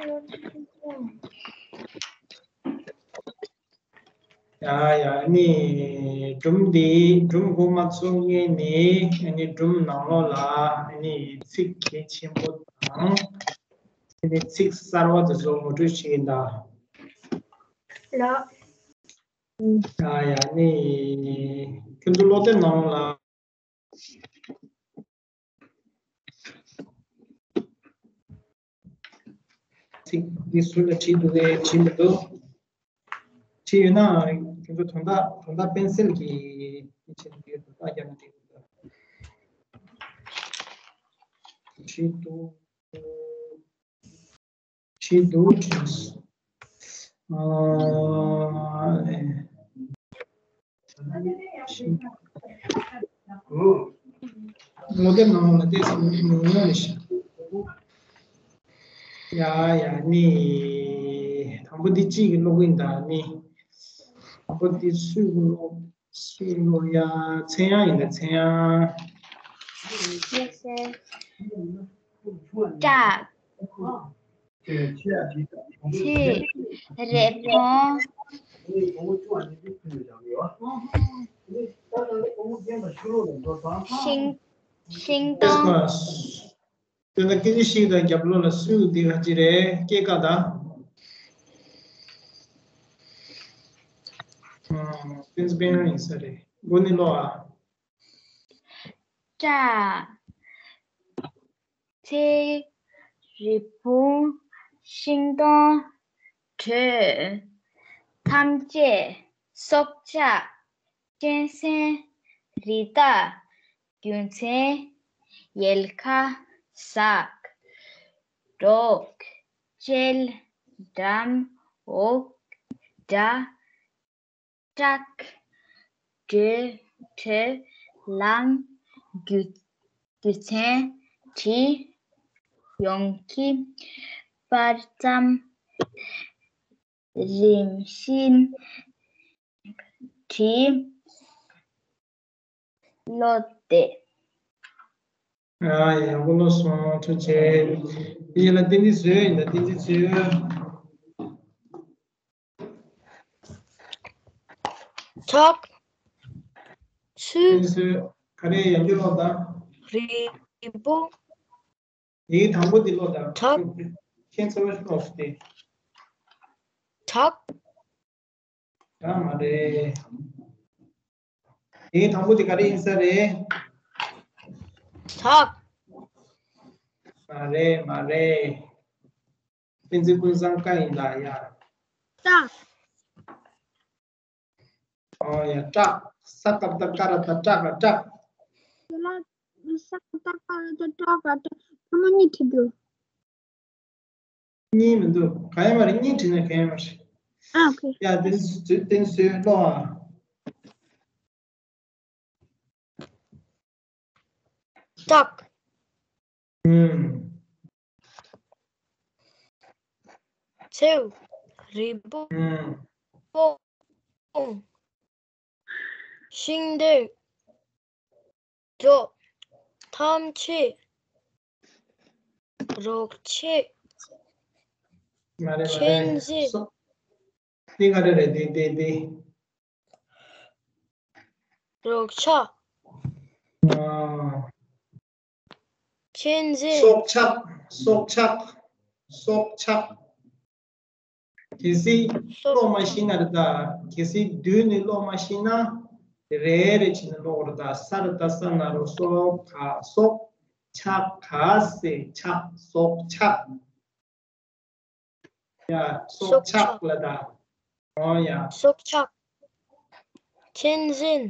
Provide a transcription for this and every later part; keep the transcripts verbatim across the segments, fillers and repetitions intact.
ཡ་ཡ་ནི་སྒྲུང་འདི་སྒྲུང་གོ་མ་ཚོ་ངས་ནི་ཨ་ནི་སྒྲུང་ནང་ལོགས་ལ་ཨ་ནི་ཚིག་གལ་ཆེན་པོ་དང་ཨ་ནི་ཚིག་གསར་བ་དེ་ཚོ་ངོ་སྤྲོད་བྱེད་ཀྱིན་གདའ། ལགས། ཡ་ཡ་ནི་ཁྱོད་ཚོ་སློབ་དེབ་ནང་ལ། ཚིག་འདི་ཟུར་ལ་བྲིས་འདུག་གས། བྲིས་མི་འདུག་བྲིས་ཡོད་ན་ཁྱོད་ཚོ་དོན་དག་དོན་དག་པེན་སིལ་གྱིས་བྲིས་དོན་དག་རྒྱབ་ནས་བྲིས་འདུག་བྲིས་འདུག་བྲིས་འདུག་བྲིས། ཨ། ཨེ། ལོ་རྒྱབ་ནང་ལ་བལྟས་ཙང་མི་ཉུང་ཉུང་རེད་ཤག་ཡ་ཡ་ནི། དང་པོ་འདི་གཅིག་གི་ཀློག་གི་ཡིན་ད་ནི། དང་པོ་འདི་སུས་ཀློག་སུས་ཀློག་ཡ། ཚེ་དབྱངས་ཡིན་ད་ཚེ་དབྱངས། སྐྲག་ཚེ་རེ་བོང་། ཤིང་ཤིང་སྡོང་། དེ་ལ་སྐད་ཆ་ཞིག་དང་རྒྱབ་ལོགས་ལ་སུས་འདི་ག་ཅི་རེད་སྐད་ཀ་དང་། ཨ། སྤེན་པ་ཡིན་ས་རེད། མགོ་ནས་ཀློག་ཨ། སྐྲག་ཚེ་རེ་བོང་། ཤིང་སྡོང་། དྲོད་ཐམས་ཅད་སྲོག་ཆགས། གཅན་གཟན་རི་དྭགས་རྒྱུ་མཚན། ཡལ་ག་ཟག་སྒྲོག་བཅད་འགྲམ་འོག་སྒྲ། སྐྲག་དྲོད་དྲོད་ལངས་རྒྱུ་རྒྱུ་མཚན། དྲི་ཡོང་གི་བར་མཚམས། རིམ་བཞིན་དྲི་བློ་བདེ། ཨ། ཡག་པོ་ཀློག་སོང་། ཐུགས་རྗེ་ཆེ། ཡིན་ལ་བསྟན་འཛིན་བཟོས་ཡིན་ད་བསྟན་འཛིན་བཟོས། ཐོག་ཆུ། བསྟན་འཛིན་བཟོས། ག་རེ་ཡང་བསྐྱར་ཀློག་ད། རི་བོང་། ཡིག་དང་པོ་འདི་ཀློག་དང་། བྲག་ཁྱེད་ཚོ་ཀློག་སྟེ། བྲག་རང་མ་རེད། ཡིག་དང་པོ་འདི་ག་རེ་ཡིན་ས་རེད། བྲག་མ་རེད་མ་རེད། བསྟན་འཛིན་ཀུན་བཟང་ཀ་ཡིན་ད་ཡ། བྲག་ཨོ་ཡ། སྐྲག་ས་ཀ་བཏགས་སྐ་ར་བཏགས་སྐྲག་ག་སྐྲག་དེ་ལ་ས་ཀ་བཏགས་སྐ་ར་བཏགས་སྐྲག་ག་སྐྲག་ཐ་མ་གཉིས་བྲིས་འདུག་གཉིས་མི་འདུག་གང་ཡང་མ་རེད། གཉིས་བྲིས་ན་གང་ཡང་མ་རེད། ཨ། ཨོ་ཁེ། ཡ། དེ་དེ་བཟོས་ཀློག་ཨ། སྐྲག་ཨུམ། མཚེའུ། རི་བོང་། ཨུམ། ཤིང་སྡོང་། སྒྲོག་ཐམས་ཅད། རོགས་བྱེད། མ་རེད་མ་རེད། གཅན་གཟན། སོ། འདི་ག་རེ་རེད། འདི་འདི་འདི། རོགས་ཆགས། ཨ། གཅན་གཟན། སྲོག་ཆགས། སྲོག་ཆགས། སྲོག་ཆགས། གལ་སྲིད་སྲོག་ཀློག་མ་ཤེས་ན་རེད་ད། གལ་སྲིད་མདུན་ནས་ཀློག་མ་ཤེས་ན་རེ་རེ་བྱས་ནས་ཀློག་རེད་ད། ས་རེད་ད་ས་ན་རོ་སྲོག་ག་སྲོག་ཆགས་ག་ས་ཆགས་སྲོག་ཆགས། ཡ། སྲོག་ཆགས་ལ་ད། ཨོ་ཡ། སྲོག་ཆགས། གཅན་གཟན།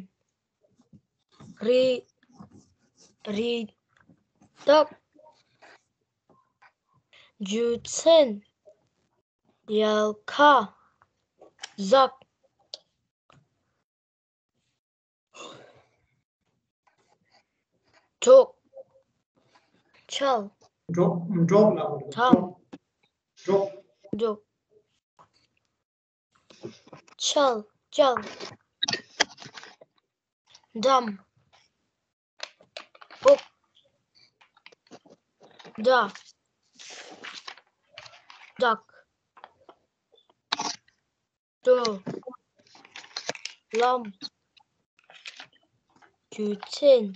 རི། རི་དྭགས། རྒྱུ་མཚན། ཡལ་ག་ཟག་སྒྲོག་ཆལ། སྒྲོག་སྒྲོག་ལ་སྒྲོག་སྒྲོག་སྒྲོག་འཁྱལ། འཁྱལ། འགྲམ། འོག་སྒྲ། བྲག་འགྲོ། ལམ། རྒྱུ་མཚན།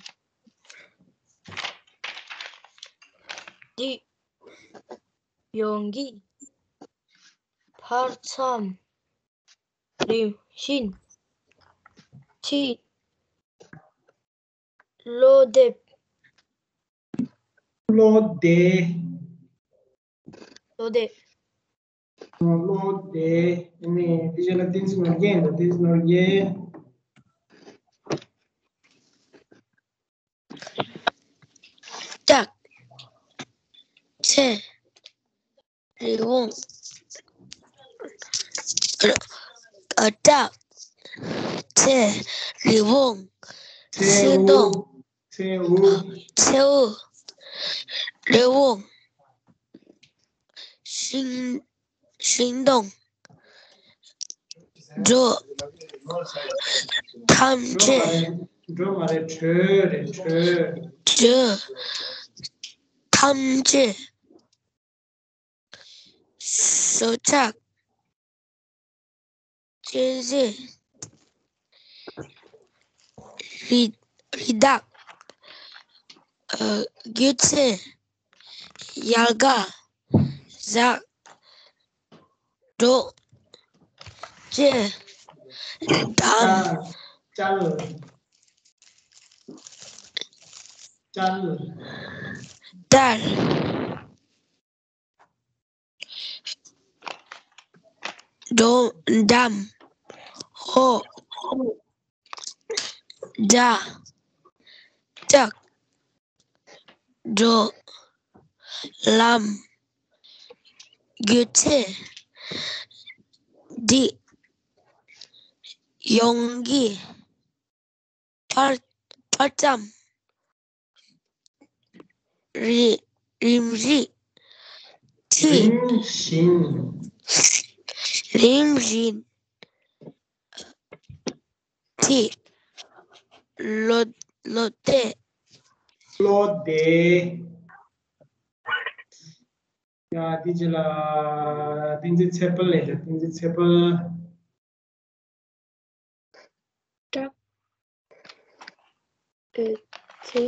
འདི། ཡོང་གི་བར་མཚམས། རིམ་བཞིན། ཁྲིད། བློ་འདེབས། བློ་འདེབས། བློ་འདེབས། བློ་འདེབས། ཨ་ནི་དེ་རྗེས་ལ་བསྟན་འཛིན་ནོར་རྒྱས་ཡིན། བསྟན་འཛིན་ནོར་རྒྱས། བྲག་ཚེ། རི་བོང་། ཨ། བྲག་ཚེ། རི་བོང་། ཤིང་སྡོང་། མཚེའུ། མཚེའུ། རི་བོང་། ཤིང་། ཤིང་སྡོང་། འགྲོ། ཐམས་ཅད། འགྲོ་མ་རེད། བྲོས་རེད། བྲོས། བྲོས། ཐམས་ཅད། སྲོག་ཆགས། གཅན་གཟན། རི། རི་དྭགས། ཨ། རྒྱུ་མཚན། ཡལ་ག་ཟག་འབྲོག་ཅན། འདམ། ཅལ། ཅལ། དར། འདམ། འདམ། ཧོ། སྒྲ། བྲག་འགྲོ། ལམ། རྒྱུ་མཚན། འདི། ཡོང་གི་བར། བར་མཚམས། རི། རིམ་བཞིན། ཁྲིད། རིམ་བཞིན། རིམ་བཞིན། ཁྲིད། བློ། བློ་འདེབས། བློ་འདེབས། ཡ། དེ་རྗེས་ལ་བསྟན་འཛིན་ཚེ་དཔལ་ལས། བསྟན་འཛིན་ཚེ་དཔལ། བྲག་ཨ། ཚེ།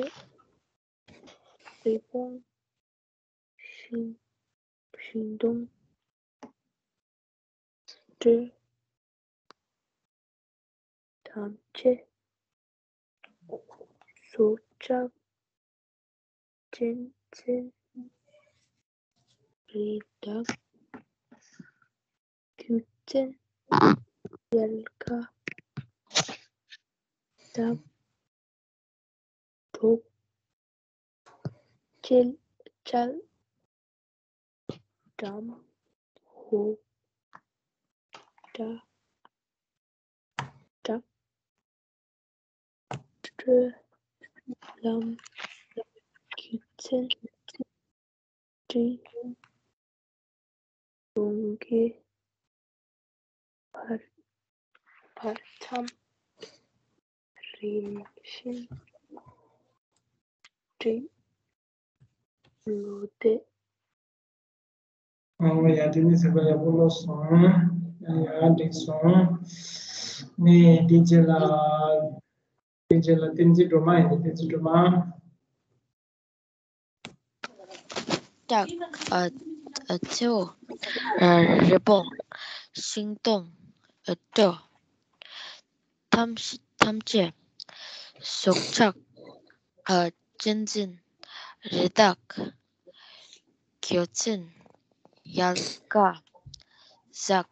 རི་བོང་། ཤིང་། ཤིང་སྡོང་། སྤྲེའུ། ཐམས་ཅད། སྲོག་ཆགས། གཅན་གཟན། རི་དྭགས། རྒྱུ་མཚན། ཡལ་ག་འདམ། འབྲོག་ཅལ། ཅལ། འདམ། ཧོ། སྒྲ། བྲག་བྲོས། ལམ། རྒྱུ་མཚན། ཁྲིད། ཡོང་གི་བར། བར་མཚམས། རིམ་བཞིན། ཁྲིད། བློ་འདེབས། ཨོ་ཡ། དེ་ནི་ཚེ་དཔལ་ཡག་པོ་ཀློག་སོང་། ཡ་ཡ། འགྲིག་སོང་། ནས་དེ་རྗེས་ལ། དེ་རྗེས་ལ་བསྟན་འཛིན་སྒྲོལ་མ་ཡིན། བསྟན་འཛིན་སྒྲོལ་མ། བྲག་ཨ། ཨ། མཚེའུ། ཨ། རི་བོང་། ཤིང་སྡོང་། ཨ། སྤྲེའུ། ཐམས། ཐམས་ཅད། སྲོག་ཆགས། ཨ། གཅན་གཟན། རི་དྭགས། རྒྱུ་མཚན། ཡལ་ག་ཟག་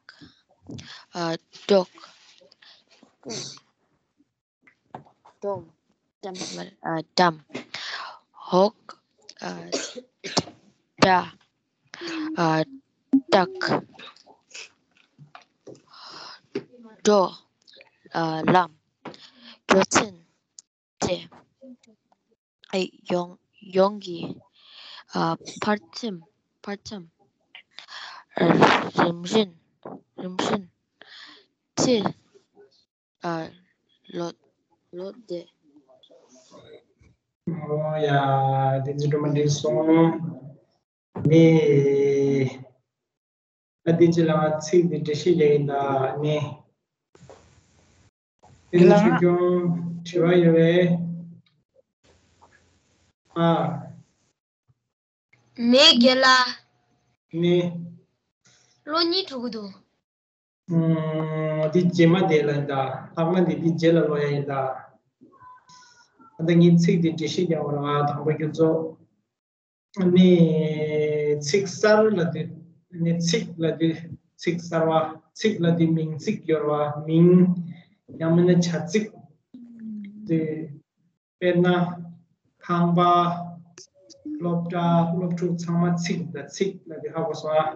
ཨ། འབྲོག་འདམ། འདམ། ཨ། འདམ། ཧོ། ཨ། སྒྲ། ཨ། བྲག་འགྲོ། ཨ། ལམ། རྒྱུ་མཚན། ཚེ། ཨ། ཡོང་། ཡོང་གི་ཨ། བར་མཚམས། བར་མཚམས། ཨ། རིམ་བཞིན། རིམ་བཞིན། ཁྲིད། ཨ། བློ། བློ་འདེབས། ཨོ་ཡ། བསྟན་འཛིན་སྒྲོལ་མ་འགྲིག་སོང་། ནི། ཨ་དེ་ཅི་ལ་ང་ཚིག་འདི་འགྲེལ་བཤད་རྒྱག་ཡིན་ད་ནི། དེ་ནི་ཆོས་སྐྱོང་དྲི་བ་ཡོད་པས། ཨ། མེད་དགེ་ལ། ནི། ལོ་གཉིས་འགྲོ་གི་འདུག་ཨུམ། འདི་རྗེས་མ་དེ་ལ་ཡིན་ད། ལྷག་མ་འདི་འདི་རྗེས་ལ་ཀློག་ཡ་ཡིན་ད། ཨ་ད་ངས་ཚིག་འདི་འགྲེལ་བཤད་རྒྱག་པ་རེད་བ། དང་པོ་ཁྱོད་ཚོ། ནི་ཚིག་གསར་ལབ་དུས། ནི་ཚིག་ལབ་དུས་ཚིག་གསར་བ། ཚིག་ལབ་དུས་མིང་ཚིག་ཡོད་རེད་བ། མིང་། ཡང་མིན་ན་བྱ་ཚིག་དེ། དཔེར་ན། ཁང་པ། སློབ་གྲྭ། སློབ་ཕྲུག་ཚང་མ་ཚིག་དང་ཚིག་ལབ་དུས་ཧ་གོ་སོང་ཨ།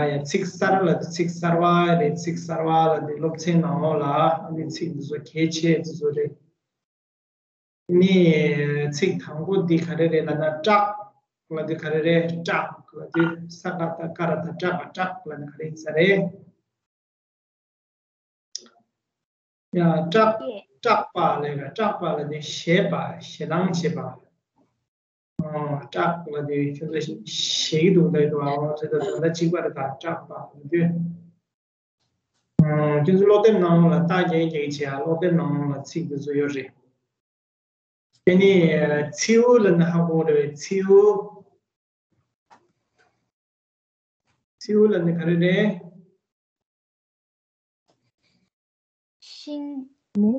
ཡ་ཡ། ཚིག་གསར་ལབ་དུས་ཚིག་གསར་བ་རེད། ཚིག་གསར་བ་ལབ་དུས་སློབ་ཚན་ནང་ལོགས་ལ་ཨ་ནི་ཚིག་འདི་ཚོ་གལ་ཆེ་འདི་ཚོ་རེད། ནི་ཚིག་དང་པོ་འདི་ག་རེ་རེད་ལབ་ན་བཀྲག་ལབ་དུས་ག་རེ་རེད། བཀྲག་ལབ་དུས་ས་ཀ་བཏགས་སྐ་ར་བཏགས་བཀྲག་པ། བཀྲག་ལབ་ན་ག་རེ་ཡིན་ས་རེད། ཡ། བཀྲག་བཀྲག་པ་ལབ་ན། བཀྲག་པ་ལབ་དུས་ཞེད་པ། ཞེད་སྣང་བྱེད་པ། ཨོ། བཀྲག་ལབ་དུས་ཁྱོད་ཚོ་ཞེད་ཀྱི་འདུག་ལབ་འདུག་ཨོ། དེ་དང་ད་ལྟ་གཅིག་པ་རེད་ད། བཀྲག་པ་ལབ་དུས། ཨོ། ཁྱོད་ཚོ་སློབ་དེབ་ནང་ལ་རྟགས་རྒྱག་རྒྱག་བྱས་ཨ། སློབ་དེབ་ནང་ལ་ཚིག་དེ་ཚོ་ཡོད་རེད། དེ་ནི་མཚེའུ་ལབ་ན་ཧ་གོ་རེད། མཚེའུ། མཚེའུ་ལབ་ན་ག་རེ་རེད། ཤིང་།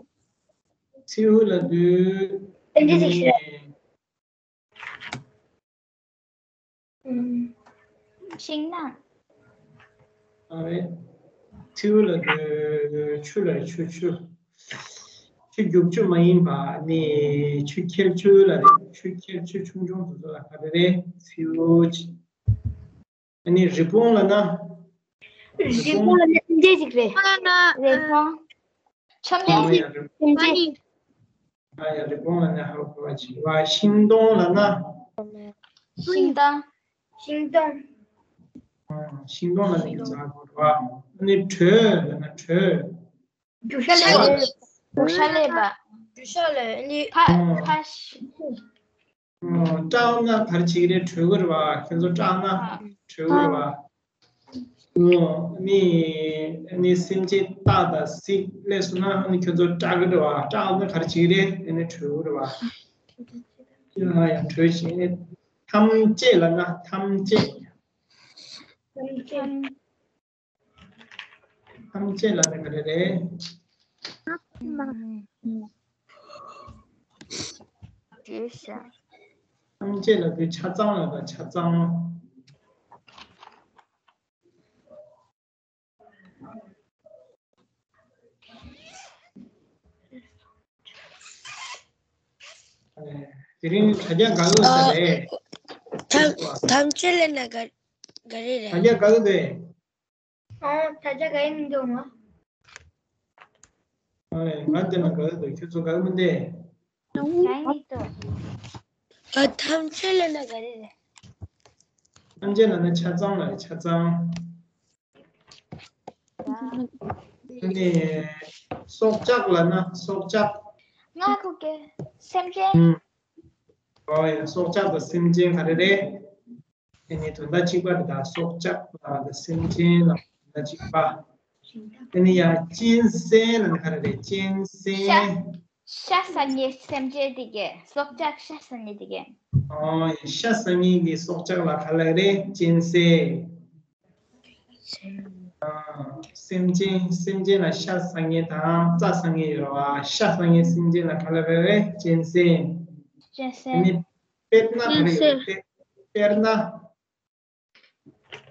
མཚེའུ་ལབ་དུས། ཏན་ཏན་ཞིག་ཤོད། ཤིང་ནགས། ཨ་རེད། མཚེའུ་ལབ་དུས་ཆུ་ལ་ཆུ་ཆུ། ཆུ་རྒྱུག་ཆུ་མ་ཡིན་པ་ནི་ཆུ་ཁྱེར་ཆུ་ལ་རེད། ཆུ་ཁྱེར་ཆུ་ཆུང་ཆུང་དེ་ཚོ་ལ་ག་རེ་རེད། མཚེའུ། ཨ་ནི་རི་བོང་ལབ་ན། རི་བོང་ལབ་ན་སེམས་ཅན་ཅིག་རེད། རི་བོང་། ཆམ་ཨ་ཡ་རི་བོང་། སེམས་ཅན། ཨ་ཡ་རི་བོང་ལབ་ན་ཧ་གོ་བ་ཅིག་བ། ཤིང་སྡོང་ལབ་ན། ཤིང་སྡོང་། ཤིང་སྡོང་། ཨ། ཤིང་སྡོང་ལབ་ན་ཡིན་ཙང་ཧ་གོ་བ། ཨ་ནི་དྲོད་ལབ་ན་དྲོད། རྒྱུ་ཤ་ལས་པ། རྒྱུ་ཤ་ལས་པ། རྒྱུ་ཤ་ལས་ནི། ཁ་ཁ་ཤ། ཨོ། སྐྲག་ན་ག་རེ་བྱེད་ཀྱི་རེད། བྲོས་ཀྱི་རེད་བ། ཁྱོད་ཚོ་སྐྲག་ན་ཨ་བྲོས་ཀྱི་རེད་བ། ཨོ། ནི་ནི་སེམས་ཅན་སྟག་དང་གཟིག་སླེབས་སོང་ན་ནི་ཁྱོད་ཚོ་སྐྲག་གི་རེད་བ། སྐྲག་ན་ག་རེ་བྱེད་ཀྱི་རེད། དེ་ནི་བྲོས་ཀྱི་རེད་བ། ཡང་ཡང་བྲོས་ཤིང་ནི། ཐམས་ཅད་ལབ་ན་ཐམས་ཅད། ཐམས་ཅད། ཐམས་ཅད་ལབ་ན་ག་རེ་རེད། བྲོས་ཤ། ཐམས་ཅད་ལབ་དུས་ཆ་ཚང་ལབ་པ། ཆ་ཚང་། དེ་རིང་དྲ་རྒྱ་དགའ་གི་ཡོད་ས་རེད། ཐམས་ཅད་ལབ་ན་ག་ག་རེ་རེད། དྲ་རྒྱ་དགའ་གི་འདུག་ཨོ། ད་ཆ་ག་ཡིན་འདུག་ང་། ཨ་ལས། ང་འདི་ན་དགའ་གི་འདུག་ཁྱོད་ཚོ་དགའ་གི་མི་འདུག་ག་ཡིན་འདུག་ཨ། ཐམས་ཅད་ལབ་ན་ག་རེ་རེད། ཐམས་ཅད་ལབ་ན་ཆ་ཚང་ལ་ཆ་ཚང་། ཨ་ནི་སྲོག་ཆགས་ལབ་ན་སྲོག་ཆགས། ང་གོ་གི། སེམས་ཅན། ཨུམ། ཨོ་ཡ། སྲོག་ཆགས་དང་སེམས་ཅན་ག་རེ་རེད། ཨ་ནི་དོན་དག་གཅིག་པ་རེད་ད། སྲོག་ཆགས་ལ་དང་སེམས་ཅན་ལ་དོན་དག་གཅིག་པ། ཨ་ནི་ཡང་གཅན་གཟན་ལབ་ན་ག་རེ་རེད། གཅན་གཟན། ཤ། ཤ་ཟ་མཁན་སེམས་ཅན་དེ་གས། སྲོག་ཆགས་ཤ་ཟ་མཁན་དེ་གས། ཨོ་ཡ། ཤ་ཟ་མཁན་གྱི་སྲོག་ཆགས་ལ་ག་ལབ་རེད། གཅན་གཟན། ཨ། སེམས་ཅན། སེམས་ཅན་ལ་ཤ་ཟ་མཁན་དང་རྩྭ་ཟ་མཁན་ཡོད་རེད་བ། ཤ་ཟ་མཁན་སེམས་ཅན་ལ་ག་ལབ་རེད། གཅན་གཟན། གཅན་གཟན། ཨ་ནི། དཔེར་ན་ག་རེ་ཡོད་རེད། དཔེ། དཔེར་ན།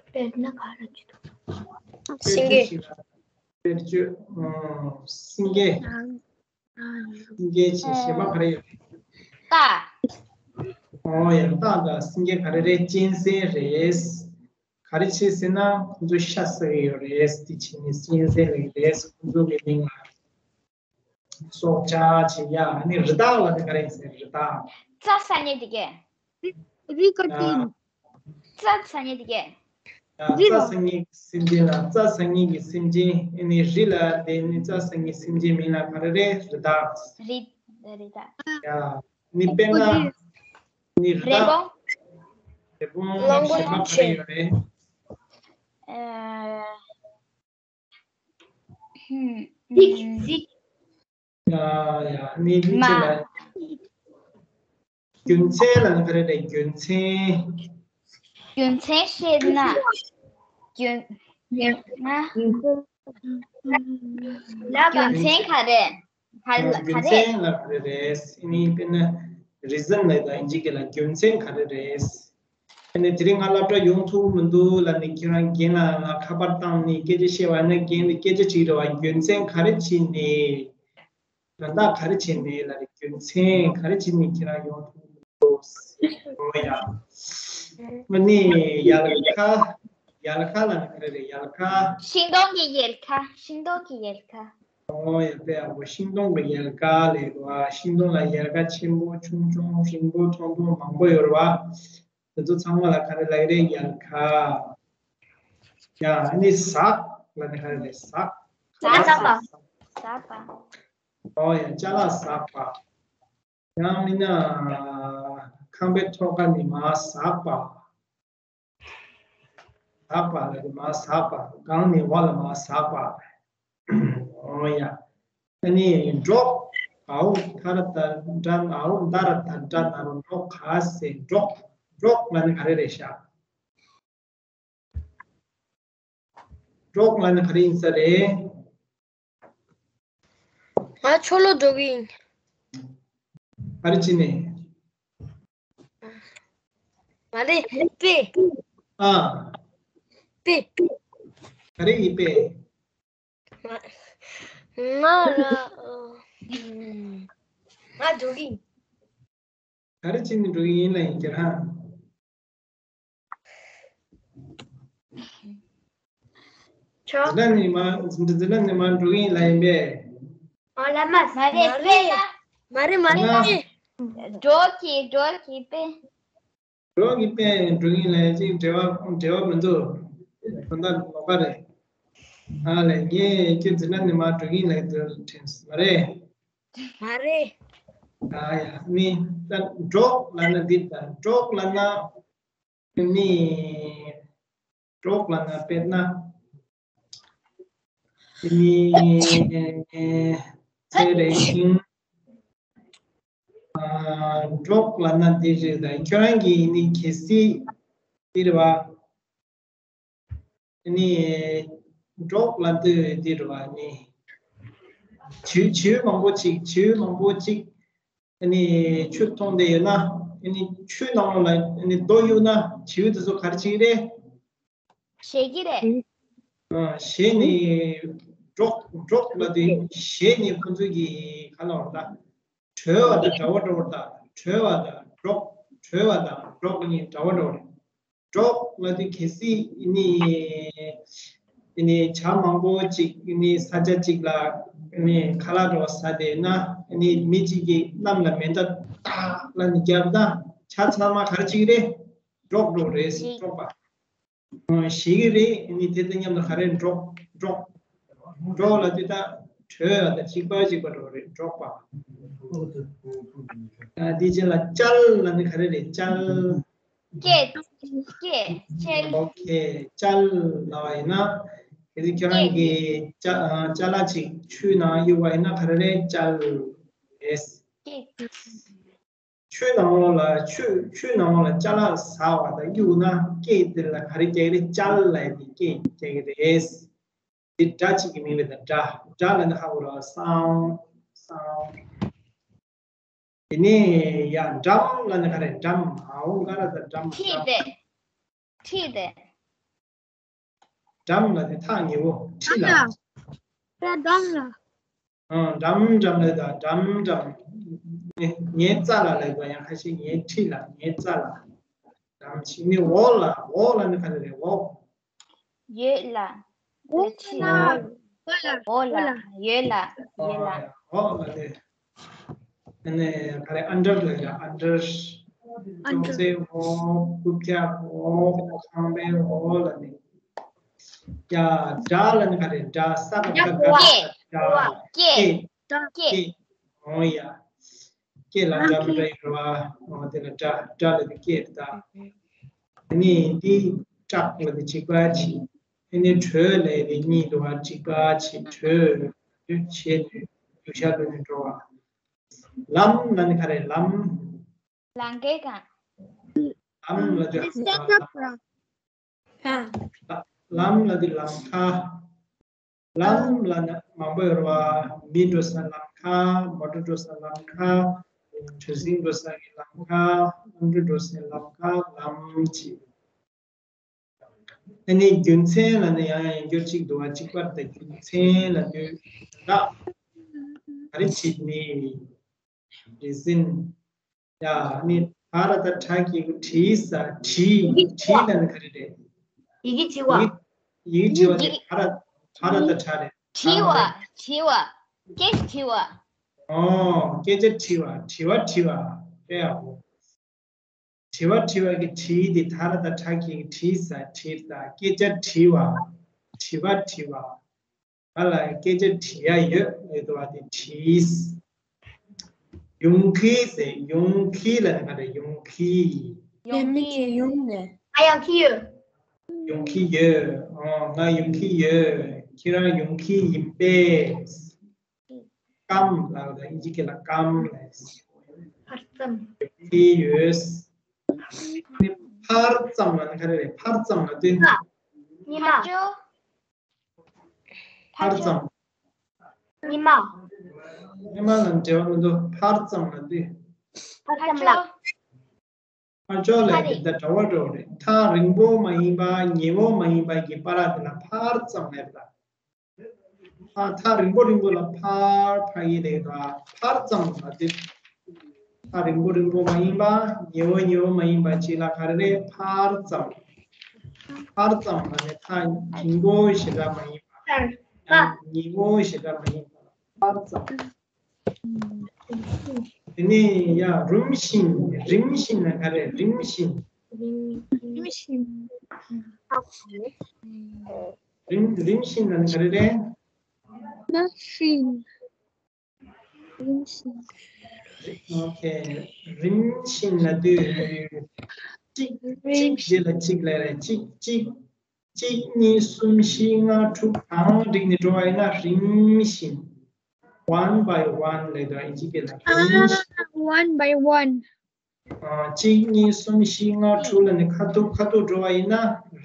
དཔེར་ན་ག་རེ་བྱེད་དུས། སེང་གེ། དཔེར་བརྗོད། ཨོ། སེང་གེ། སེང་གེ་བྱས། གཞན་པ་ག་རེ་ཡོད་རེད། སྟག་ཨོ་ཡ། སྟག་དང་སེང་གེ་ག་རེ་རེད། གཅན་གཟན་རེད། ག་རེ་བྱས་ཟེར་ན་ཁོང་ཚོ་ཤ་ཟ་གི་ཡོད་རེད། དེ་བྱས་ནས་གཅན་གཟན་ལབ་ཀྱི་རེད། ཁོང་ཚོ་གི་མིང་ལ། སྲོག་ཆགས་བྱས་ཡ། ཨ་ནི་རི་དྭགས་ལབ་ན་ག་རེ་ཡིན་ཟེར། རི་དྭགས། རྩྭ་ཟ་མཁན་དེ་གས། རི་ཀ་ཏི། རྩྭ་ཟ་མཁན་དེ་གས། རྩྭ་ཟ་མཁན་གྱི་སེམས་ཅན་ལ། རྩྭ་ཟ་མཁན་གྱི་སེམས་ཅན། ཨ་ནི་རི་ལ་དེ་ནི་རྩྭ་ཟ་མཁན་སེམས་ཅན་མིང་ལ་ག་རེ་རེད། རི་དྭགས། རི། རི་དྭགས། ཡ། ནི་དཔེར་ན། ནི་རི་དྭགས། རི་བོང་། རི་བོང་། གཞན་པ་ག་རེ་ཡོད་རེད། ཨ། ཧུམ། གཟིགས། གཟིགས། ཡ་ཡ། ནི་མ། ཕྱི་ལ། རྒྱུ་མཚན་ལ་ནི་ག་རེ་རེད། རྒྱུ་མཚན། རྒྱུ་མཚན་བཤད་ན། རྒྱུ། ཡ། རྒྱུ་མཚན་ག་རེ། ག་རེ་ལ་ག་རེ། རྒྱུ་མཚན་ལ་ག་རེ་རེད། ཨ་ནི་དཔེར་ན་reason ལབ་དང་ཨིན་ཇི་སྐད་ལ་རྒྱུ་མཚན་ག་རེ་རེད། ཨ་ནི་དེ་རིང་ང་སློབ་གྲྭ་ཡོང་ཐུབ་མི་འདུག་ལབ་ནས་ཁྱེད་རང་རྒན་ལགས་ལ་ཁ་པར་བཏང་ནས་སྐད་ཆ་བཤད་པ་ན་རྒན་ལ་སྐད་ཆ་དྲིས་རེད་བ། རྒྱུ་མཚན་ག་རེ་བྱས་ནས། དོན་དག་ག་རེ་བྱས་ནས་ལབ་རེད། རྒྱུ་མཚན་ག་རེ་བྱས་ནས་ཁྱེད་རང་ཡོང་ཐུབ་མི་འདུག་ཨོ་ཡ། ཨ་ནི་ཡལ་ག་ཡལ་ག་ལབ་ན་ག་རེ་རེད། ཡལ་ག་ཤིང་སྡོང་གི་ཡལ་ག་ཤིང་སྡོང་གི་ཡལ་ག་ཨོ་ཡ། དཔེ་ཡག་པོ། ཤིང་སྡོང་གི་ཡལ་ག་ལབ་རེད་བ། ཤིང་སྡོང་ལ་ཡལ་ག་ཆེན་པོ་ཆུང་ཆུང་རིང་པོ་ཐུང་ཐུང་མང་པོ་ཡོད་རེད་བ། དེ་ཚོ་ཚང་མ་ལ་ག་རེ་ལབ་རེད། ཡལ་ག་ཡ། ཨ་ནི་ཟག་ལབ་ན་ག་རེ་རེད། ཟག་ཟགས་པ། ཟགས་པ། ཨོ་ཡ། ཅ་ལག་ཟགས་པ། ཡང་མིན་ན་ཁང་པའི་ཐོག་ཁ་ནས་མར་ཟགས་པ། ཟགས་པ་ལ་ནི་མར་ཟགས་པ། སྒང་ནས་འོག་ལ་མར་ཟགས་པ། ཨོ་ཡ། ཨ་ནི་འབྲོག་ཨའོ་ད་ར་ད་འདྲ། ཨའོ་ད་ར་ད་འདྲ། ན་རོ་འབྲོག་ག་ས་འབྲོག་འབྲོག་ལབ་ན་ག་རེ་རེད་ཤག་འབྲོག་ལབ་ན་ག་རེ་ཡིན་ས་རེད། ང་ཕྱི་ལོགས་འགྲོ་གི་ཡིན། ག་རེ་བྱས་ནས། མ་རེད། དཔེ། ཨ། དཔེ། ག་རེ་ཡིན་དཔེ། ང་ང་ལ་ང་འགྲོ་གི་ཡིན། ག་རེ་བྱས་ནས་འགྲོ་གི་ཡིན་ལབ་ཡིན་ཀྱང་། ཆོག་འཛིན་གྲྭ་ནས་མར། འཛིན་གྲྭ་ནས་མར་འགྲོ་གི་ཡིན་ལབ་ཡིན་པས། ཨོ་ལ་མ། མ་རེད། མ་རེད། མ་རེད། མ་རེད། འགྲོ་གི་འགྲོ་གི་དཔེ། འགྲོ་གི་དཔེ་འགྲོ་གི་ཡིན་ལབ་ཡིན་ཅིག་འབྲེལ་བ་འབྲེལ་བ་མི་འདུག་དོན་དག་ལོགས་ཀ་རེད། ཨ་ལས། ངས་ཁྱོད་འཛིན་གྲྭ་ནས་མར་འགྲོ་གི་ཡིན་ལབ་ཡིན་དུས་དྲན་སོང་། མ་རེད། མ་རེད། ཨ་ཡ། ནི་ད་འབྲོག་ལབ་ན་འདི་ད་འབྲོག་ལབ་ན། ནི་འབྲོག་ལབ་ན་དཔེར་ན། ནི་ཚེ་རིང་། ཨ། འབྲོག་ལབ་ན་འདི་རེད་ད། ཁྱོད་རང་གིས་ནི་གལ་སྲིད་འདི་རེད་བ། ནི་འབྲོག་ལབ་དུས་འདི་རེད་བ། ནི་བྱིའུ་བྱིའུ་མང་པོ་ཅིག་བྱིའུ་མང་པོ་ཅིག་ཨ་ནི་ཆུ་འཐུང་བསྡད་ཡོད་ན། ཨ་ནི་ཆུ་ནང་ལོགས་ལ་ཨ་ནི་རྡོ་གཡུགས་ན་བྱིའུ་དེ་ཚོ་ག་རེ་བྱེད་ཀྱི་རེད། བཞེས་ཀྱི་རེད། ཨ། བཞེས་ནས་འབྲོག་འབྲོག་ལབ་དུས་བཞེས་ནས་ཁོ་ཚོ་གི་ག་ལབ་དགོས་རེད་ད། བྲོས་པ་དང་འདྲ་བོ་འདྲ་བོ་རེད་ད། བྲོས་པ་དང་འབྲོག་བྲོས་པ་དང་འབྲོག་གཉིས་འདྲ་བོ་འདྲ་བོ་རེད། འབྲོག་ལབ་དུས་གལ་སྲིད་ཨ་ནི་ཨ་ནི་བྱ་མང་པོ་ཅིག་ཨ་ནི་ས་ཆ་གཅིག་ལ་ཨ་ནི་ཁ་ལག་འདྲ་བོ་ཟ་བསྡད་ན། ཨ་ནི་མི་གཅིག་གིས་གནམ་ལ་མེ་མདའ་ཏག་ལབ་ནས་བརྒྱབ་ན་བྱ་ཚང་མ་ག་རེ་བྱེད་ཀྱི་རེད། འབྲོག་འགྲོ་རེད། འབྲོག་པ། བཞེས་ཀྱི་རེད། ཨ་ནི་དེ་དང་མཉམ་དུ་ག་རེ། འབྲོག་འབྲོག་འབྲོག་ལབ་དུས་ད་བྲོས་ལ་ད་གཅིག་པ་གཅིག་པ་འགྲོ་རེད། འབྲོག་པ། ཨ། དེ་རྗེས་ལ་ཅལ་ལབ་ནི་ག་རེ་རེད། ཅལ། སྐད། སྐད། ཅལ། ཨོ་ཁེ། ཅལ་ལབ་པ་ཡིན་ན། གལ་སྲིད་ཁྱོད་རང་གིས་ཅ་ཅ་ལག་ཅིག་ཆུའི་ནང་གཡུགས་པ་ཡིན་ན་ག་རེ་རེད། ཅལ་རེད། སྐད། ཆུའི་ནང་ལོགས་ལ་ཆུ་ཆུའི་ནང་ལོགས་ལ་ཅ་ལག་ཟ་བ་དང་གཡུགས་ན་སྐད་དེ་ལ་ག་རེ་རྒྱག་གི་རེད། ཅལ་ལབ་ཡས་དེ་སྐད་རྒྱག་གི་རེད། དེ་སྒྲ་གཅིག་གི་མིང་རེད་ད། སྒྲ། སྒྲ་ལབ་ན་ཧ་གོ་ར། སའུན་ཌི། སའུན་ཌི། དེ་ནས་ཡ་འགྲམ་ལབ་ན་ག་རེ། འགྲམ། ཨའོ་ག་ར་ད་འགྲམ། འཁྲིས་ཏེ། འཁྲིས་ཏེ། འགྲམ་ལབ་དེ་ཐག་ཉེ་བོ། འཁྲིས་ལ། འགྲམ་ལ། ཨ། འགྲམ་འགྲམ་ལབ་ད། འགྲམ་འགྲམ། ངའི་ངའི་རྩ་ལ་ལབ་པ་ཡང་ཁ་ཤས། ངའི་འཁྲིས་ལ། ངའི་རྩ་ལ། འགྲམ་ཕྱི་ནི་འོག་ལ། འོག་ལབ་ནི་ག་རེ་རེད། འོག་ཡོད་ལ། འོག་ཕྱི་ལ། འོག་ལ། འོག་ལ། ཡོད་ལ། ཡོད་ལ། འོག་ལ་དེ། ཨ་ནི་ག་རེ། ཨན་ཌར་ལབ་ཡ། ཨན་ཌར། ཅོག་ཙེའི་འོག་རྐུབ་བཀྱག་འོག་ཁང་པའི་འོག་ལབ་ནི། ཡ། སྒྲ་ལབ་ནི་ག་རེ། སྒྲ། ས་ག་སྒྲ། སྒྲ། སྐད། སྐད། སྐད། འོ་ཡ། སྐད་ལ་སྒྲ་མི་འདྲ་ཡོད་རེད་བ། འོ་དེ་ལ་སྒྲ། སྒྲ་ལབ་དེ་སྐད་རེད་ད། དེ་ནས་འདི་བྲག་ལབ་དེ་བྱིས་པ་བྱིས། ཨེ་ནི་གྲོས་ལས་དེ་གཉིས་འདུག་བ། གཅིག་པ་བྱེད། གྲོས་བྱེད་དུས་རྒྱུ་ཤ་ལུས་ནས་འགྲོ་བ། ལམ་ལ་ནི་ག་རེ་ལམ། ལང་ཀའི་གང་། ལམ་ལ་དུ་ལམ་ལ་དུ་ལམ་ཁ། ལམ་ལ་ནི་མང་པོ་ཡོད་རེད་བ། མི་འགྲོ་ས་ལམ་ཁ། མོ་ཊ་འགྲོ་ས་ལམ་ཁ། གྲུ་གཟིངས་འགྲོ་ས་གི་ལམ་ཁ། གནམ་གྲུ་འགྲོ་སའི་ལམ་ཁ། ལམ་གཅིག་ཨ་ནི་རྒྱུ་མཚན་ལ་ནི་ཡང་ཡང་སྐྱོར་གཅིག་འདུག་བ། གཅིག་པར་དང་རྒྱུ་མཚན་ལ་དུས་ར་ག་རེ་བྱེད་ནི། རེ་ཟིན། ཡ་ནི་ཕ་ར་ད་ཁྲ་གི་གུ་བྲིས་ས་བྲིས་བྲིས་ལ་ནི་ག་རེ་རེད། ཡི་གེ་བྲི་བ། ཡི་གེ་ཡི་གེ་བྲི་བ་ནི་ཕ་ར་ཕ་ར་ད་ཁྲ་རེད། བྲི་བ། བྲི་བ། སྐད་བྲི་བ། ཨོ་སྐད་ཆ་བྲི་བ། དྲི་བ་དྲི་བ། དཔེ་ཡག་པོ། དྲི་བ་དྲི་བ་གི་དྲི་དེ་ད་ར་ད་ཁྲ་གི་གུ་བྲིས་ས་བྲིས་ད། སྐད་ཆ་དྲི་བ། དྲི་བ་དྲི་བ། ང་ལ་སྐད་ཆ་དྲི་ཡ་ཡོད་ལབ་འདུག་བ། དེ་དྲིས། ཡོང་གི་ཟེར། ཡོང་གི་ལབ་ན་ག་རེ། ཡོང་གི། ཡོང་གི་ཡོང་ནས། ང་ཡོང་གི་ཡོད། ཡོང་གི་ཡོད། ཨོ་ང་ཡོང་གི་ཡོད། ཁྱེད་རང་ཡོང་གི་ཡིན་པས། ཀམ་ལབ་ད། ཨིན་ཇི་སྐད་ལ་ཀམ་ལབ། ཕར་ཙམ། ཡོང་གི་ཡོད། ཕར་ཙམ་ལབ་ན་ག་རེ་རེད། ཕར་ཙམ་ལབ་དུས། ཉི་མ། ཕར་ཙམ། ཉི་མ། ཉི་མ་ལ་འབྲེལ་བ་མི་འདུག་ཕར་ཙམ་ལབ་དུས། ཕར་ཙམ་ལ། ཕར་ཕྱོགས་ལ་དེ་ལྟར་འདྲ་བོ་འདྲ་བོ་རེད། ཐག་རིང་པོ་མ་ཡིན་པ་ཉེ་བོ་མ་ཡིན་པ་གི་བར་དེ་ལ་ཕར་ཙམ་ལབ་ད། ཨ་ཐག་རིང་པོ་རིང་པོ་ལ་ཕར་ཕར་ཡིན་ལབ་ད། ཕར་ཙམ་ལབ་དུས། ཐག་རིང་པོ་རིང་པོ་མ་ཡིན་པ། ཉེ་བོ་ཉེ་བོ་མ་ཡིན་པ་ཅིག་ལ་ག་རེ་རེད། ཕར་ཙམ། ཕར་ཙམ་ལ་ནི་ཐག་རིང་པོ་ཞེ་དྲག་མ་ཡིན་པ། ཉེ་བོ་ཞེ་དྲག་མ་ཡིན་པ། ཕར་ཙམ། དེ་ནས་ཡ་རིམ་བཞིན། རིམ་བཞིན་ལ་ག་རེ། རིམ་བཞིན། རིམ་བཞིན། རིམ་རིམ་བཞིན་ལ་ནི་ག་རེ་རེད། མ་བཞིན། རིམ་བཞིན། ཨོ་ཁེ། རིམ་བཞིན་ལབ་དུས། གཅིག་གཅིག་རྗེས་ལ་གཅིག་ལབ་རེད། གཅིག་གཅིག་གཅིག་གཉིས་གསུམ་བཞི་ལྔ་དྲུག་གང་བསྒྲིགས་ནས་འགྲོ་བ་ཡིན་ན་རིམ་བཞིན། One by one ལབ་དུས་ཨིན་ཇི་སྐད་ལ་རིམ་བཞིན། One by one. ཨ་གཅིག་གཉིས་གསུམ་བཞི་ལྔ་དྲུག་ལབ་ནས་ཁ་ཐུག་ཁ་ཐུག་འགྲོ་བ་ཡིན་ན་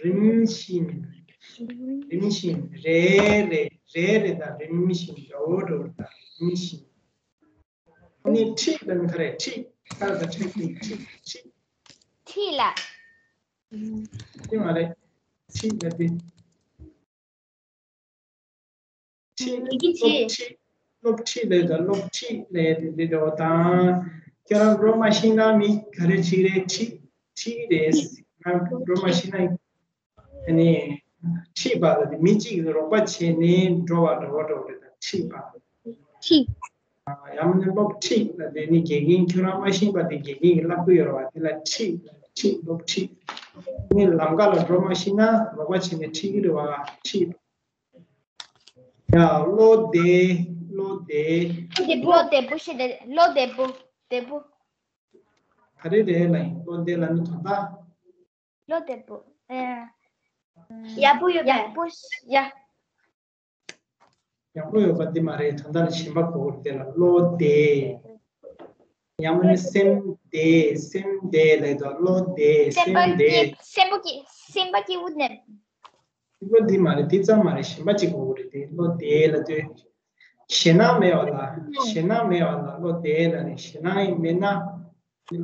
རིམ་བཞིན། རིམ་བཞིན། རེ་རེ་རེ་རེ་དང་རིམ་བཞིན། འདྲ་བོ་འདྲ་བོ་དང་རིམ་བཞིན། ཨ་ནི་ཁྲིད་ལབ་ན་ག་རེ། ཁྲིད། ཁ་ལ་ཁྲིད་དེ་ཁྲིད་ཁྲིད། ཁྲིད་ལ། དེ་མ་རེད། ཁྲིད་ལ་དེ། ཁྲིད། ཡི་གེ་སློབ་ཁྲིད། ཁྲིད། སློབ་ཁྲིད་ལབ་དང་སློབ་ཁྲིད་ལབ་དེ་འདྲ་བོ་དང་། ཁྱོད་རང་འགྲོ་མ་ཤེས་ན་མི་ག་རེ་བྱེད་རེད། ཁྲིད། ཁྲིད་རེད། ང་འགྲོ་མ་ཤེས་ན། ཨ་ནི་ཁྲིད་པ་ལ་དེ་མི་གཅིག་གིས་རོགས་པ་བྱས་ནས་འགྲོ་བ་འདྲ་བོ་འདྲ་བོ་རེད་ད། ཁྲིད་པ། ཁྲིད། ཡང་ན་སློབ་ཁྲིད་ལ་དེ་ནི་དགེ་རྒན་ཁྱོད་རང་མ་ཤེས་པ་དེ་དགེ་རྒན་གྱིས་བསླབ་ཀྱི་ཡོད་རེད་བ། དེ་ལ་ཁྲིད། ཁྲིད། སློབ་ཁྲིད། ནི་ལམ་ཁ་ལ་འགྲོ་མ་ཤེས་ན་རོགས་པ་བྱས་ནས་ཁྲིད་ཀྱི་རེད་བ། ཁྲིད། ཡ་བློ་བདེ། བློ་བདེ། བློ་བདེ་པོ་ཞེས་བདེ། བློ་བདེ་པོ། བདེ་པོ། ག་རེ་རེད་ལ་ཡིན། བློ་བདེ་ལ་ནི་དོན་དག་བློ་བདེ་པོ། ཨེ། ཡག་པོ་ཡོད་པ། ཡག་པོ་ཡ། ཡག་པོ་ཡོད་པ་འདི་མ་རེད། ད་ལྟ་ལ་ཞེན་པ་དགོས་ཀྱི་རེད་དེ་ལ། བློ་བདེ། ཡང་མིན་ན་སེམས་བདེ། སེམས་བདེ་ལབ་དུས་བློ་བདེ། སེམས་པ་སྐྱིད། སེམས་པ་སྐྱིད། སེམས་པ་སྐྱིད་པོ་ནས། སྐྱིད་པོ་འདི་མ་རེད། འདི་ཙམ་མ་རེད། ཞེན་པ་གཅིག་དགོས་ཀྱི་རེད་དེ། བློ་བདེ་ལབ་དུས། ཞེད་སྣང་མེད་པ་ལ། ཞེད་སྣང་མེད་པ་ལ་བློ་བདེ་ལབ་ནས། ཞེད་སྣང་མེད་ན་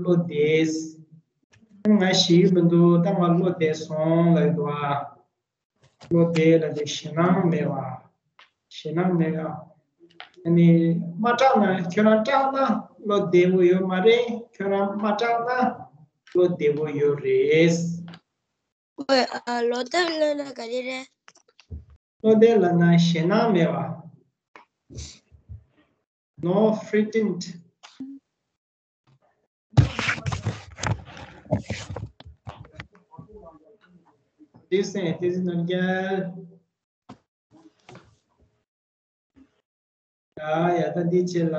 བློ་བདེ། ང་ཞེད་ཀྱི་མི་འདུག་ད་ང་བློ་བདེ་སོང་ལབ་ཀྱི་འདུག་ཨ། བློ་བདེ་ལབ་དུས་ཞེད་སྣང་མེད་པ། ཞེད་སྣང་མེད་པ། ཨ་ནི་མ་སྐྲག་ན། ཁྱོད་རང་སྐྲག་ན་བློ་བདེ་པོ་ཡོད་མ་རེད། ཁྱོད་རང་མ་སྐྲག་ན་བློ་བདེ་པོ་ཡོད་རེད། ཨོ། ཨ། བློ་བདེ་ལབ་ན་ག་རེ་རེད། བློ་བདེ་ལབ་ན་ཞེད་སྣང་མེད་པ། No frightened. This is, this is not good. ཡ་ཡ། ད་འདི་རྗེས་ལ་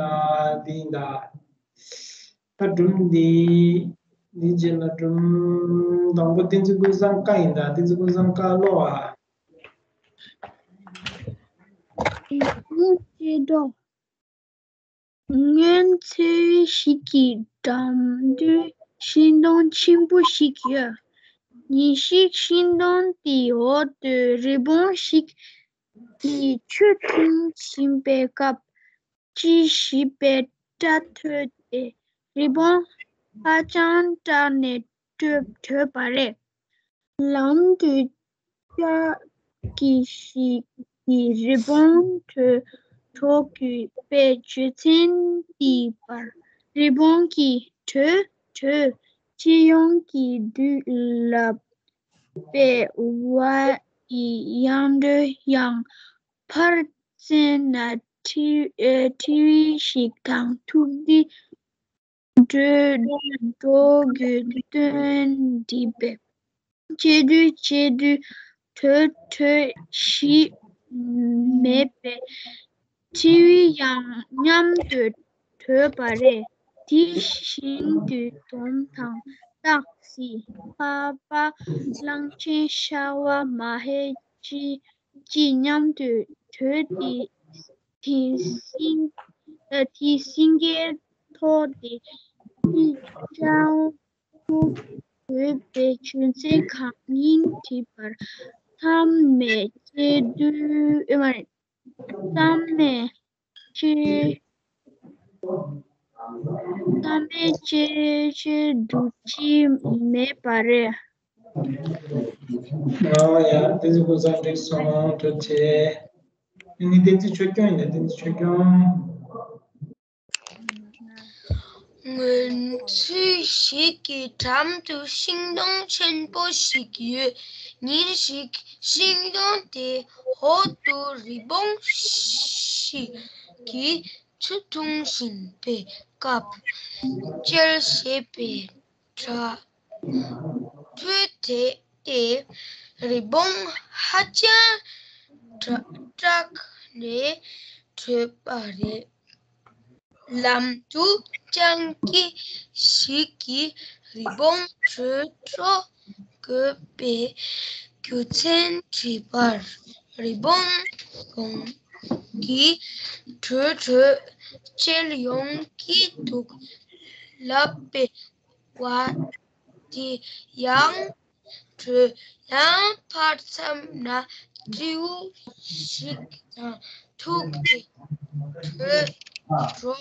འདི་ཡིན་ད། ད་སྒྲུང་འདི། འདི་རྗེས་ལ་སྒྲུང་དང་པོ་བསྟན་འཛིན་ཀུན་བཟང་བཀའ་ཡིན་ད། བསྟན་འཛིན་ཀུན་བཟང་བཀའ་ཀློག་ཨ། ཅེས་འགྲོ། སྔོན་ཚེ་ཞིག་གི་འགྲམ་དུ་ཤིང་སྡོང་ཆེན་པོ་ཞིག་ཡོད། ཉིན་ཞིག་ཤིང་སྡོང་དེའི་འོག་ཏུ་རི་བོང་ཞིག་གིས་ཆུ་འཐུང་བཞིན་པའི་སྐབས། ཅི་ཞེས་པའི་སྒྲ་ཐོས་ཏེ། རི་བོང་ཧ་ཅང་སྐྲག་ནས་བྲོས་བྲོས་པ་རེད། ལམ་དུ་སྐྱ་ཀི་ཞིག་གིས་རི་བོང་བྲོས་འགྲོ་དགོས་པའི་རྒྱུ་མཚན་དེའི་བར། རི་བོང་གིས་བྲོས་བྲོས། སྤྱི་ཡོངས་ཀྱི་དུས་ལ་པའི་བ་ཡི་ཡང་འགྲོས་ཡང་ཕར་བཙན་ན་ཁྲི་ཨེ་ཁྲི་བི་ཞིག་དང་ཐུག་སྟེ་བྲོས་འགྲོ་དགོས་དོན་འདི་པས། བྱེད་དུས་བྱེད་དུས་བྲོས་བྲོས་ཤི་མེད་པའི་ཁྲི་བི་ཡང་མཉམ་དུ་བྲོས་པ་རེད། དེ་བཞིན་དུ་དོམ་དང་སྟག་གཟིག་ཕག་པ་གླང་ཆེན་ཤ་བ་མ་ཧེ་ཅི་ཅི་མཉམ་དུ་བྲོས་ཏེ་དེ་སེང་ཨ་དེ་སེང་གེའི་ཐོག་དེ་ཅི་ཅང་ཐུག་དགོས་པའི་རྒྱུ་མཚན་གང་ཡིན་དྲིས་པར། མཚམས་མེད་ཅེས་དུས་ཨེ་མ་རེད། མཚམས་མེད་ཅེས་མཚམས་མེད་ཅེས་ཅེས་འདུག་ཅི་མེད་པ་རེད། ཨོ་ཡ། བསྟན་འཛིན་ཀུན་བཟང་འགྲིག་སོང་། ཐུགས་རྗེ་ཆེ། ཨ་ནི་བསྟན་འཛིན་ཆོས་སྐྱོང་ཡིན་ན། བསྟན་འཛིན་ཆོས་སྐྱོང་། སྔོན་ཚེ་ཞིག་གི་འགྲམ་དུ་ཤིང་སྡོང་ཆེན་པོ་ཞིག་ཡོད། ཉིན་ཞིག་ཤིང་སྡོང་དེའི་འོག་ཏུ་རི་བོང་ཞིག་གིས་ཆུ་འཐུང་བཞིན་པའི་སྐབས། ཅེས་ཞེས་པའི་སྒྲ་ཐོས་ཏེ། རི་བོང་ཧ་ཅང་སྐྲག་ནས་བྲོས་པ་རེད། ལམ་དུ་སྤྱང་ཀི་ཞིག་གིས་རི་བོང་བྲོས་འགྲོ་དགོས་པའི་རྒྱུ་མཚན་དྲིས་པར། རི་བོང་ཁོང་གིས་བྲོས་བྲོས་བྱེད་ཡོང་གི་འདུག་ལབ་པའི་བར་དེ་ཡང་བྲོས། ཡང་ཕར་མཚམས་ན་སྤྲེའུ་ཞིག་དང་ཐུག་སྟེ་བྲོས་འགྲོ་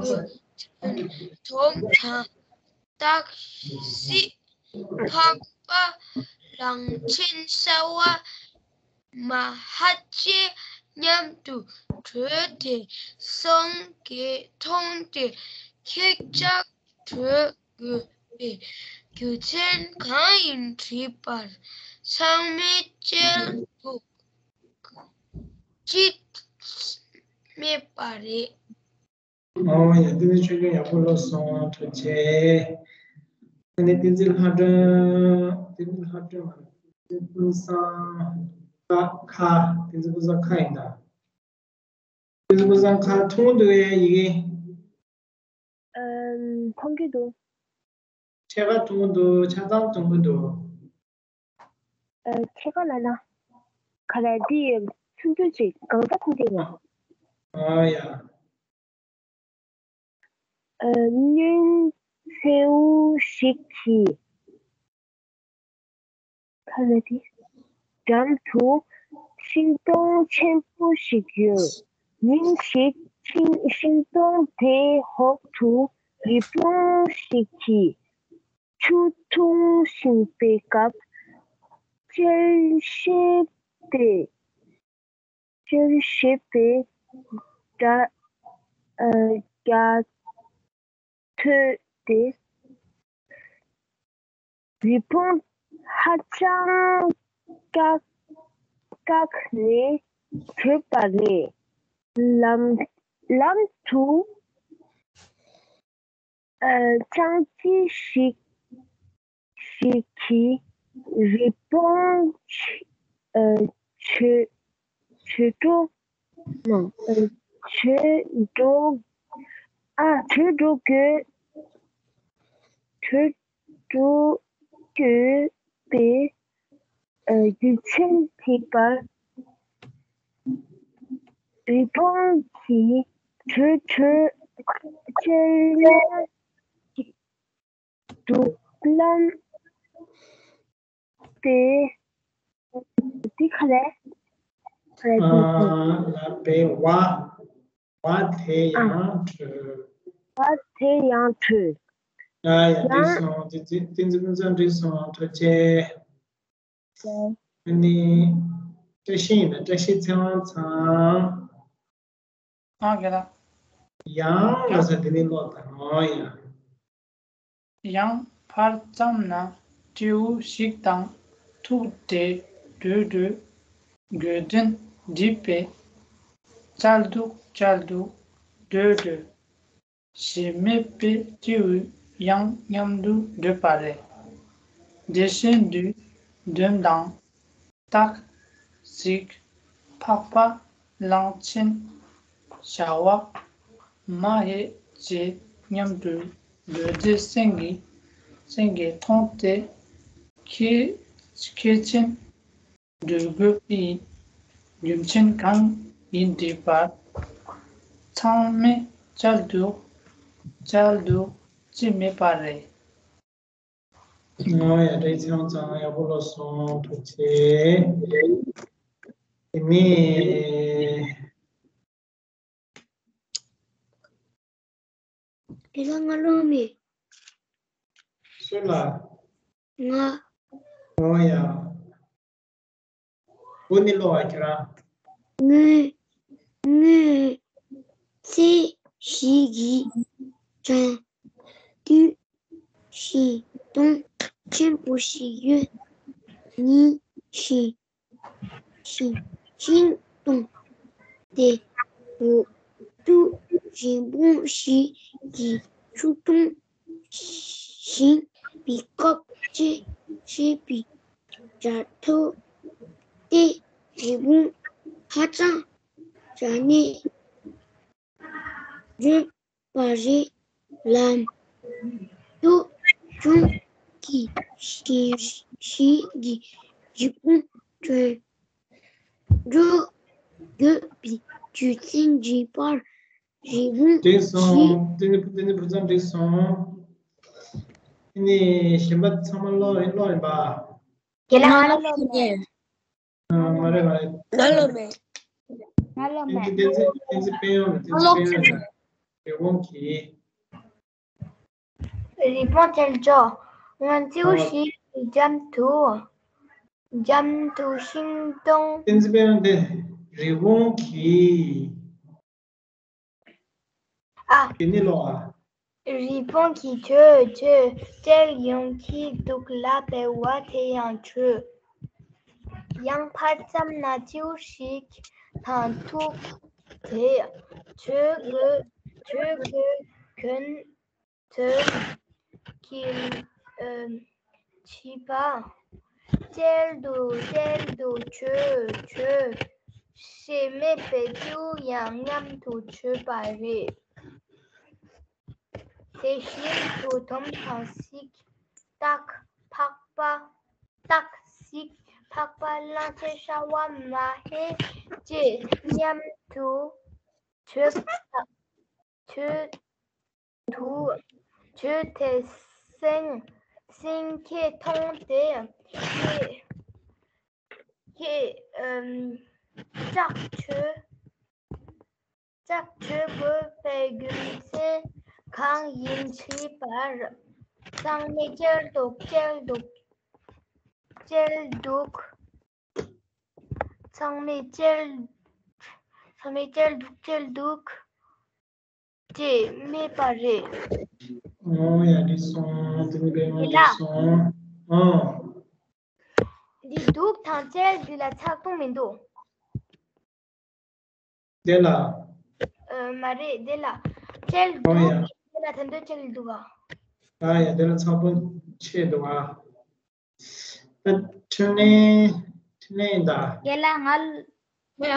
དུས། དོམ་དང་སྟག་གཟིག་ཕག་པ་གླང་ཆེན་ཤ་བ་མ་ཧེ་ཅི་མཉམ་དུ་བྲོས་ཏེ་སེང་གེ་མཐོང་སྟེ་ཁྱེད་ཅག་བྲོས་དགོས་པའི་རྒྱུ་མཚན་གང་ཡིན་དྲིས་པར། ཚང་མས་བཅད་འདུག་ཅི་མེད་པ་རེད། ཨོ་ཡ། བསྟན་འཛིན་ཆོས་སྐྱོང་ཡག་པོ་ཀློག་སོང་། ཐུགས་རྗེ་ཆེ། ཨ་ནི་བསྟན་འཛིན་ལྷ་སྒྲོན། བསྟན་འཛིན་ལྷ་སྒྲོན་མ་རེད། བསྟན་འཛིན་ཀུན་བཟང་ཁ། ཁ། བསྟན་འཛིན་ཀུན་བཟང་ཁ་ཡིན་ད། བསྟན་འཛིན་ཀུན་བཟང་ཁ་མཐོང་གི་འདུག་གས། ཡི་གེ། ཨམ། མཐོང་གི་འདུག་ཕྲད་ཀ་མཐོང་གི་འདུག་ཆ་ཚང་མཐོང་གི་འདུག་ཨ། ཕྲད་ཀ་ལབ་ན། ག་རེ་འདི་ཚུན་ཚོད་ཅིག་གང་ལྟར་མཐོང་གི་ཡོད། ཨ་ཡ། ཨ། སྔོན་མཚེའུ་ཞིག་གི། ག་རེ་འདི། འགྲམ་དུ་ཤིང་སྡོང་ཆེན་པོ་ཞིག་ཡོད། ཉིན་ཞིག་ཤིང་ཤིང་སྡོང་དེའི་འོག་ཏུ་རི་བོང་ཞིག་གིས་ཆུ་འཐུང་བཞིན་པའི་སྐབས། ཅེས་ཞེས་པའི་ཅེས་ཞེས་པའི་སྒྲ་ཨ་རྒྱ་ཐོས་ཏེ། རི་བོང་ཧ་ཅང་སྐྲག་སྐྲག་ནས་བྲོས་པ་རེད། ལམ་ལམ་དུ་ཨ་སྤྱང་ཀི་ཞིག་ཞིག་གིས་རི་བོང་ཨ་བྲོས་བྲོས་འགྲོ་ཨ་བྲོས་འགྲོ་དགོས་བྲོས་འགྲོ་དགོས་པའི་ཨ་རྒྱུ་མཚན་དྲིས་པར། རི་བོང་གི་དྲོད་དྲོད་ཆེན་ནས་འདུག་ལམ་དེ་འདི་ག་རེ་རེད། ལ་པའི་བ། བ་དེ་ཡང་དྲོད། བ་དེ་ཡང་དྲོད། ཡ་ཡ་འགྲིག་སོང་། དེ་དེ་དེ་ཚོ་ཀུན་ཚང་འགྲིག་སོང་། ཐུགས་རྗེ་ཆེ། ཨ་ནི། བཀྲ་ཤིས་ཡིན་ན་བཀྲ་ཤིས་ཚེ་དབང་ཚང་། ཨ་ག་ལ། ཡང་ལ་ས་དེ་ནི་ཀློག་དང་། ཨོ་ཡ། ཡང་ཕར་བརྩམས་ན་སྤྲེའུ་ཞིག་དང་ཐུག་སྟེ་བྲོས་བྲོས་དགོས་འདུན་འདྲིས་པས། བཅར་འདུག་བཅར་འདུག་བྲོས་བྲོས། ཞེ་མེད་པའི་སྤྲེའུ་ཡང་མཉམ་དུ་བྲོས་པ་རེད། དེ་བཞིན་དུ་དོན་དང་སྟག་གཟིག་ཕག་པ་གླང་ཆེན་བྱ་བ་མ་ཧེ་བཅས་མཉམ་དུ་བྲོས་ཏེ་སེང་གེ་སེང་གེ་མཐོང་སྟེ་ཁྱེད་ཁྱེད་ཆེན་འདུལ་དགོས་པའི་རྒྱུ་མཚན་གང་ཡིན་དྲིས་པར། ཚང་མས་བཅར་འདུག་བཅར་འདུག་ཅེས་སྨྲས་པ་རེད། ང་ཡ་རེད། ཚང་ཚང་ཡག་པོ་ལོ་སོང་། ཐུགས་རྗེ་ཆེ། དེ་ནས། དེ་ལ་ང་ལོ་མེད། སུ་ལ། ང་། ཨོ་ཡ། འོ་ནི་ལོ་བ་ཁྱེད་རང་། ངོས། ངོས། ཚེ་ཞིག་གི་ཅང་དུས་ཤིག་དང་ཆེན་པོ་ཞིག་ཡོད། ཉིན་ཞིག་ཤིང་ཤིང་སྡོང་དེ་འོག་ཏུ་རི་བོང་ཞིག་གིས་ཆུ་འཐུང་བཞིན་པའི་སྐབས་ཅེས་བཤད་པའི་སྒྲ་ཐོས་ཏེ་རི་བོང་ཧ་ཅང་དྲག་ནས་བྲོས་པ་རེད། ལམ་དུ་ཁྱུང་གི་ཞིང་ཞིང་གི་འཇིགས་སྐུལ་ཐོན་འགྲོ་དགོས་པའི་རྒྱུ་མཚན་དྲིས་པར། རི་བོང་འགྲིག་སོང་། ཞིག་དེ་ནི་དེ་ནི་བུ་ཚང་འགྲིག་སོང་། དེ་ནི་གཞན་པ་ཚང་མ་ཀློག་ཡིན། ཀློག་ཡིན་པ། རྒན་ལགས་ང་ལ་ལོ་མེད། ཨ། མ་རེད་མ་རེད། ང་ལོ་མེད། ང་ལོ་མེད། བསྟན་འཛིན་བསྟན་འཛིན་དཔལ་ཡོན་ལ། བསྟན་འཛིན་དཔལ་ཡོན་ལ། རི་བོང་གི། རི་བོང་དལ་འབྱོར། ང་མཚེའུ་ཞིག་གི་འགྲམ་དུ། འགྲམ་དུ་ཤིང་སྡོང་། བསྟན་འཛིན་དཔལ་ཡོན་དེ། རི་བོང་གི། ཨ། དེ་ནི་ལོ་ཨ། རི་བོང་གིས་བྲོས་བྲོས་བསྐྱལ་ཡོང་གི་འདུག་ལབ་པའི་བ་དེ་ཡང་བྲོས། ཡང་ཕར་བརྩམས་ན་སྤྲེའུ་ཞིག་དང་ཐུག་སྟེ་བྲོས་དགོས་བྲོས་དགོས་གྱོན་དོན་གྱིས་ཨ་དྲིས་པ། བསྐྱལ་འདུག་བསྐྱལ་འདུག་བྲོས་བྲོས། ཞེ་མེད་པའི་སྤྲེའུ་ཡང་མཉམ་དུ་བྲོས་པ་རེད། དེ་བཞིན་དུ་དོམ་དང་གཟིག་སྟག་ཕག་པ། སྟག་གཟིག་ཕག་པ་གླང་ཆེན་ཤ་བ་མ་ཧེ་བཅས་མཉམ་དུ་བྲོས་པ། བྲོས་འདུག་བྲོས་ཏེ་སེང་སེང་གེ་མཐོང་སྟེ་ཁྱེད་ཁྱེད་ཨམ་སྐྲག་བྱོས། སྐྲག་བྱོས་དགོས་པའི་རྒྱུ་མཚན་གང་ཡིན་དྲིས་པར། ཚང་མས་བསྐྱལ་འདུག་བསྐྱལ་འདུག་བསྐྱལ་འདུག་ཚང་མས་བསྐྱལ་ཚང་མས་བསྐྱལ་འདུག་བསྐྱལ་འདུག་ཅེས་སྨྲས་པ་རེད། ཨོ་ཡ་འགྲིག་སོང་། དེ་ནི་དཔེ་མང་འགྲིག་སོང་། ཨོ། འདི་འདུག་དང་བསྐྱལ་འདི་ལ་ཆག་ཐུང་མི་འདུག་དེ་ལ། ཨ། མ་རེད། དེ་ལ་བསྐྱལ་འདུག་ཨོ་ཡ། དེ་ལ་ད་འདོད་བསྐྱལ་འདུག་ག་ཨ་ཡ། དེ་ལ་ཚགས་པོ་ཆེ་འདུག་ག་ད་འཕྲིན་ལས་འཕྲིན་ལས་ཡིན་ད། རྒན་ལགས་ང་ལ། ཡ།